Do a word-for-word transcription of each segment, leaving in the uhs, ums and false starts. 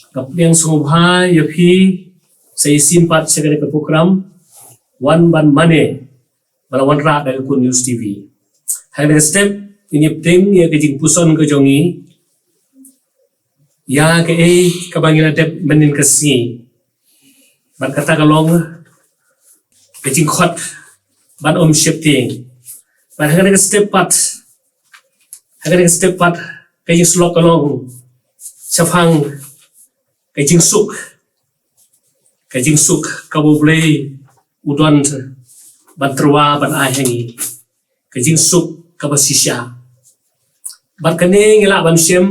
Ka pdiang sngewbha ïa phi sa ïa sien pat sha kane ka program Wan Ban Mane ba la wanrah da ka Kun News T V. Ha kane ka step ngin ïa pdiang ïa ka jingpuson ka jong ngi ïa kaei kaba ngi la dep mynnin ka sngi. Bad kata ka long ka jingkhot ban ym sheptieng. Bad ha kane ka step pat, ha kane ka step pat ka jingsyllok ka long shaphang ka jingsuk, ka jingsuk kaba U Blei u don ban tyrwa ban ai ha ngi, ka jingsuk kaba shisha. Bad kane ngi lah ban shem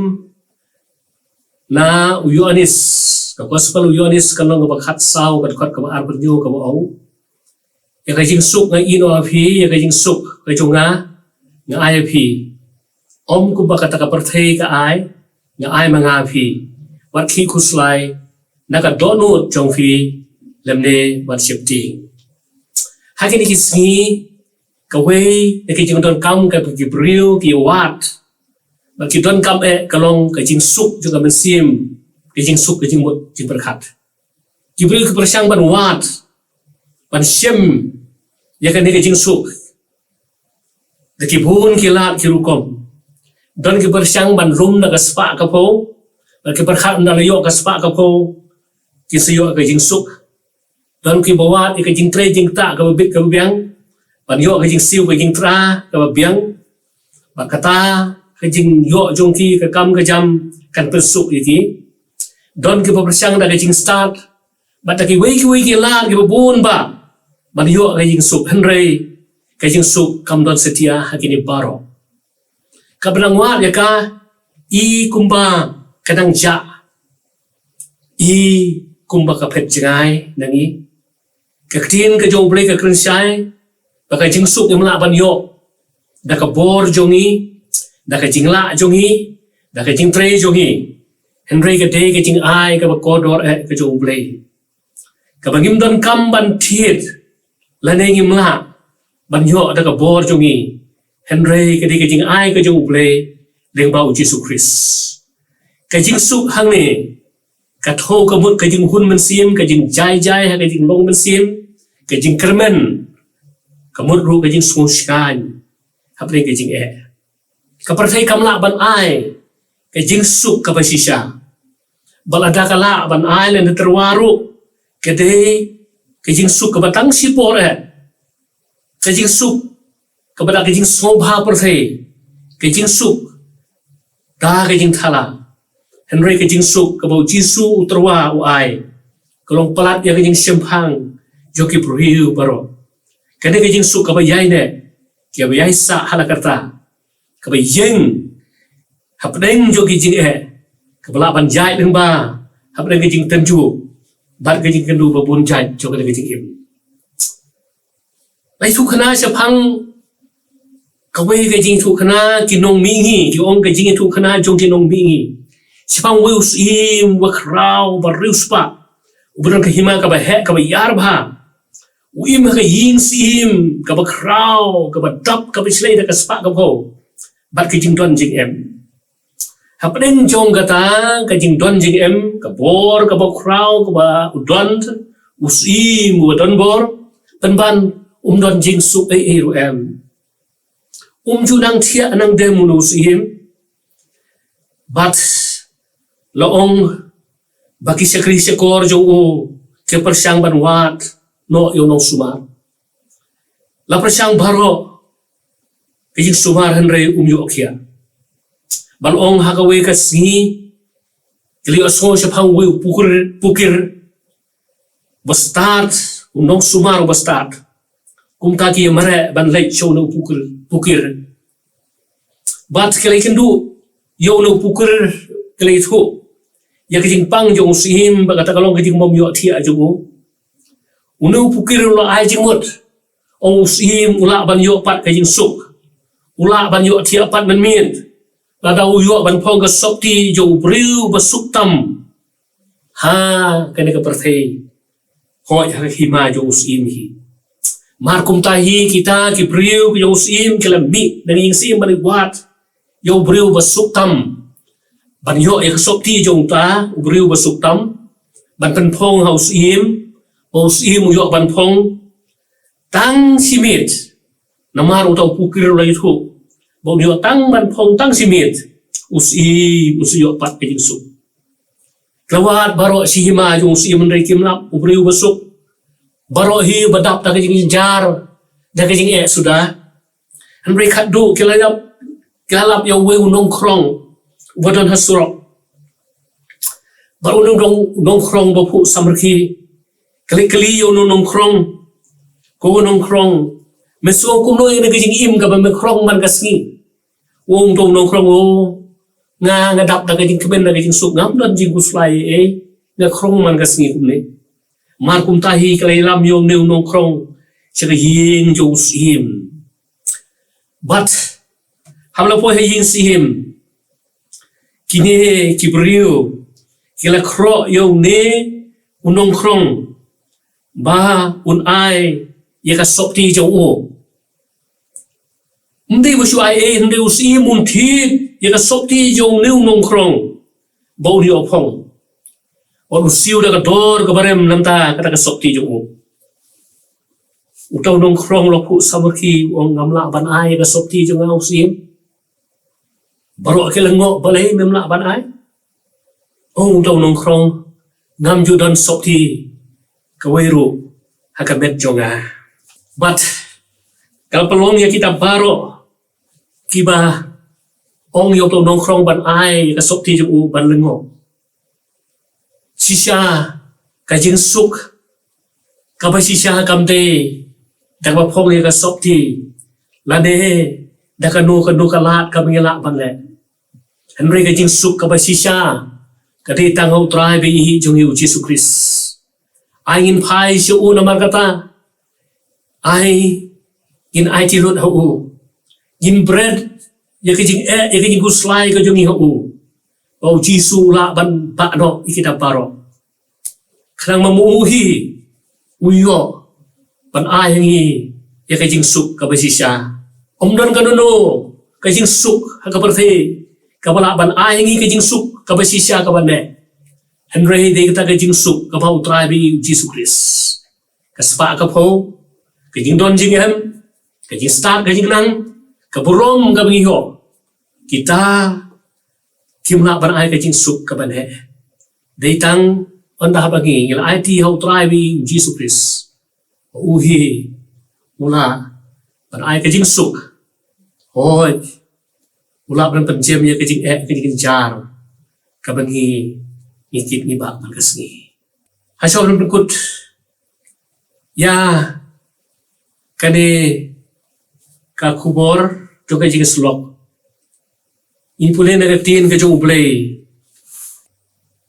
na u Ïoannis, ka gospel u Ïoannis ka lynnong kaba khatsaw, ka dkhot kaba arphew hynñiew kaba ong, ïa ka jingsuk nga ïehnoh ha phi, ïa ka jingsuk ka jong nga nga ai ha phi. Ym kumba kata ka pyrthei ka ai, nga ai ma nga ha phi. Wat khih khuslai na ka dohnud jong phi lymne wat sheptieng. Ha kine ki sngi kawei na ki jingdonkam kaba ki briew ki wad ba ki donkam eh ka long ka jingsuk jong ka mynsiem, ka jingsuk ka jingmut jingpyrkhat. Ki briew ki pyrshang ban wad, ban shem ïa kane ka jingsuk da ki bun ki lad ki rukom. Don ki pyrshang ban lum na ka spah ka phew, bad ki pyrkhat ynda la ïoh ka spah ka phew kin sa ïoh ka jingsuk. Don kiba wad ïa ka jingtrei jingktah kaba bit kaba biang ban ïoh ka jingsiew ka jingtrei kaba biang. Bad kata ka jingïoh jong ki ka kam ka jam kan pynsuk ïa ki. Don kiba pyrshang da ka jingstad bad da kiwei kiwei ki lad kiba bun bah ban ïoh ka jingsuk, hynrei ka jingsuk kam don satia ha kine baroh. Kaba nang wad ïa ka, i kumba ka nang jah, i kumba ka phet jngai na ngi. Ka ktien ka jong U Blei ka kren shai ba ka jingsuk ngim lah ban ïoh da ka bor jong ngi, da ka jinglah jong ngi, da ka jingtrei jong ngi, hynrei ka dei ka jingai kaba kordor eh ka jong U Blei, kaba ngim donkam ban thied lane ngim lah ban ïoh da ka bor jong ngi, hynrei ka dei ka jingai ka jong U Blei lyngba U Jisu Khrist. Ka jingsuk hangne ka thew ka mut ka jinghun mynsiem, ka jingjai jai ha ka jinglong mynsiem, ka jingkyrmen, ka mut ruh ka jingsngewsngaiñ hapdeng ka jingeh. Ka pyrthei kam lah ban ai ka jingsuk kaba shisha. Bad lada ka lah ban ai lane tyrwa ruh, ka dei ka jingsuk kaba tang shipor eh, ka jingsuk kaba da ka jingsngewbha pyrthei, ka jingsuk da ka jingthala. Hynrei ka jingsuk kaba U Jisu u tyrwa u ai ka long palat ïa ka jingshemphang jong ki briew baroh. Kane ka jingsuk kaba ïaineh, kaba ïaisah ha la karta, kaba ïeng hapdeng jong ki jingeh, kaba lah ban jait lyngba hapdeng ka jingtynjuh bad ka jingkynduh ba bun jait jong kane ka jingim. Lai thuh khana shaphang kawei ka jingthuh khana ki nongmihngi, ki ong ka jingthuh khana jong ki nongmihngi shaphang uwei u syiem uba khraw ba riewspah, uba don ka hima kaba heh kaba ïar bha. U im ha ka ïing syiem kaba khraw, kaba dap, kaba shlei da ka spah ka phew bad ka jingdon jingem. Hapdeng jong kata ka jingdon jingem, ka bor kaba khraw kaba u don, u syiem uba don bor, pynban um don jingsuk ei ei ruh em. Um ju nang thiah nang dem u syiem. Bad la ong ba ki shakri shakor jong u ki pyrshang ban wad noh ïa u nongsumar. La pyrshang baroh ka jingsumar hynrei um ïoh khiah. Bad la ong ha kawei ka sngi ki la ïohsngew shaphang uwei u pukir, pukir ba stad, u nongsumar ba stad. Kumta ki mareh ban leit sha une u pukir, pukir. Bad ki la ïakynduh ïa une u pukir, ki la ïathuh ïa ka jingpang jong u syiem, ba kata ka long ka jingbym ïoh thiah jong u. Une u pukir u la ai jingmut, ong u syiem u lah ban ïoh pat ka jingsuk, u lah ban ïoh thiah pat mynmiet lada u ïoh ban phong ka sopti jong u briew ba suk tam ha kane ka pyrthei, hooid ha ka hima jong u syiem hi. Mar kumta hi kita ki briew ki jong u syiem ki la mih na ïing syiem ban wad ïa u briew ba suk tam. ban ïoh ïa ka sopti jong uta u briew ba suk tam, ban pynphong ha u syiem, ba u syiem u ïoh ban phong tang shi miet. Namar uta u pukir u la ïathuh ba un ïoh tang ban phong tang shi miet, u syiem u sa ïoh pat ka jingsuk. Ka la wad baroh shi hima jong u syiem hynrei kim lap, u briew ba suk. Baroh hi ba dap da ka jingjynjar, da ka jingeh suda. Hynrei khatduh ki la lap, ki la lap ïa uwei u nongkhrong uba don ha surok. Bad u nong, nongkhrong ba phuh samrkhie, ka la kylli ïa u nongkhrong, ko nongkhrong, me sngew kumno ïa kane ka jingim kaba me khrong man ka sngi? U ong, to u nongkhrong, o, nga, nga dap da ka jingkmen, da ka jingsuk, ngam don jingkhuslai ei, nga khrong man ka sngi kumne. Mar kumta hi ka la ïalam ïa une u nongkhrong sha ka ïing jong u syiem. Bad haba la poi ha ïing syiem, kine ki briew ki la khroh ïa une u nongkhrong ba un ai ïa ka sopti jong u. Ym dei ba shu ai ei, hynrei u syiem un thied ïa ka sopti jong une u nongkhrong ba un ïoh phong. Bad un siew da ka dor kaba rem na bynta kata ka sopti jong u. Uta u nongkhrong la phuh samrkhie, u ong, ngam lah ban ai ïa ka sopti jong nga, u syiem. Baroh ki la ong, balei mem lah ban ai? Ong uta u nongkhrong, ngam ju don sopti kawei ruh ha ka met jong nga. Bad ka la pynlong ïa kita baroh kiba ong ïa uta u nongkhrong ban ai ïa ka sopti jong u ban lyngngoh. Shisha ka jingsuk kaba shisha kam dei da kaba phong ïa ka sopti, lane da kano kano ka lad kaba ngi lah ban leh. Hynrei ka jingsuk kaba shisha ka dei tang ha u Trai ba ïeit jong ngi, u Jisu Khrist. Ai ngin phai sha u namar kata. Ai ngin aiti lut ha u. Ngin bret ïa ka jingeh, ïa ka jingkhuslai ka jong ngi ha u. Ba u Jisu u lah ban bah noh ïa kita baroh. Khnang ma u hi u ïoh ban ai ha ngi ïa ka jingsuk kaba shisha. Ym don kano kano ka jingsuk ha ka pyrthei kaba lah ban ai ha ngi ka jingsuk kaba shisha kaba neh. Hynrei dei kata ka jingsuk kaba u Trai ba ïeit, u Jisu Khrist. Ka spah ka phew, ka jingdon jingem, ka jingstad ka jingnang, ka burom kaba ngi ïoh, kita kim lah ban ai ka jingsuk kaba neh. Dei tang ynda haba ngi, ngi la aiti ha u Trai ba ïeit, u Jisu Khrist. U hi u lah ban ai ka jingsuk. Hooid, u lah ban pynjem ïa ka jingeh, ka jingjynjar kaba ngi, ngi kit ngi bah man ka sngi. Ha shuwa ban pynkut ïa kane ka khubor jong ka jingïasyllok, ngin pule na ka ktien ka jong U Blei.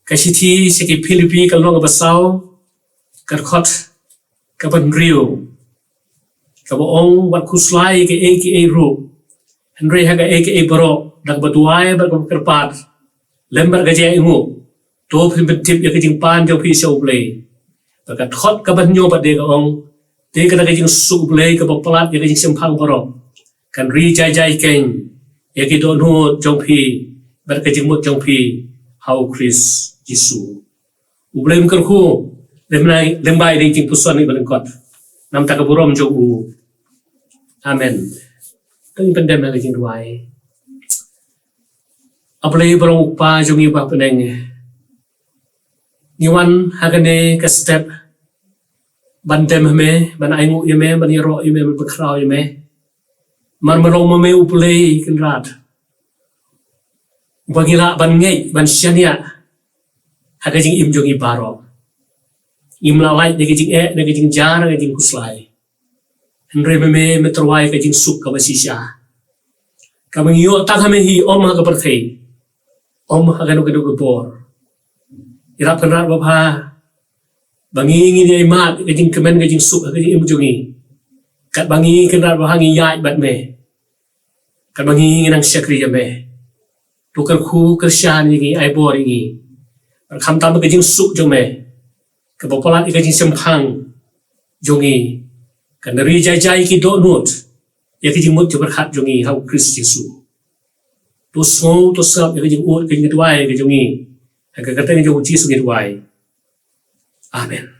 Ka shithi sha ki Philippi ka lynnong ba saw, ka dkhot kaba hynriew, kaba ong, wat khuslai ïa kaei kaei ruh, hynrei ha kaei kaei baroh da kaba duwai bad kaba kyrpad lem bad ka jingaiñguh, to phin pyntip ïa ka jingpan jong phi sha U Blei. Bad ka dkhot kaba hynñiew pat dei ka ong, te kata ka jingsuk U Blei kaba palat ïa ka jingshemphang baroh kan ri jai jai keiñ ïa ki dohnud jong phi bad ka jingmut jong phi ha U Khrist Jisu. U Blei un kyrkhu lem, lem bad ïa ka jingpuson iba lyngkot na ka bynta ka burom jong u. Amen. To ngin pyndem ha ka jingduwai. A Blei ba long U Kpa jong ngi uba ha bneng, ngi wan ha kane ka step ban dem ha me, ban ainguh ïa me, ban ïaroh ïa me, ban pynkhraw ïa me. Namar me long ma me U Blei Kynrad uba ngi lah ban ngeit, ban shaniah ha ka jingim jong ngi baroh. Ngim lah lait na ka jingeh, na ka jingjar, na ka jingkhuslai. Hynrei me, me, me tyrwa ïa ka jingsuk kaba shisha, kaba ngi ïoh tang ha me hi, ym ha ka pyrthei, ym ha kano kano ka bor. Ïarap Kynrad babha ba ngi ngin ïai mad ka jingkmen, ka jingsuk ha ka jingim jong ngi. Katba ngi Kynrad babha ngi ïaid bad me, katba ngi ngi nang shakri ïa me, to kyrkhu kyrshan ïa ngi, ai bor ïa ngi. Bad khamtam ka jingsuk jong me kaba palat ïa ka jingshemphang jong ngi, kan ri jai jai ki dohnud ïa ka jingmut jingpyrkhat jong ngi ha U Khrist Jisu. To sngew, to sngap ïa ka jingud, ka jingduwai ka jong ngi. Ha ka kyrteng jong U Jisu ngi duwai. Amen.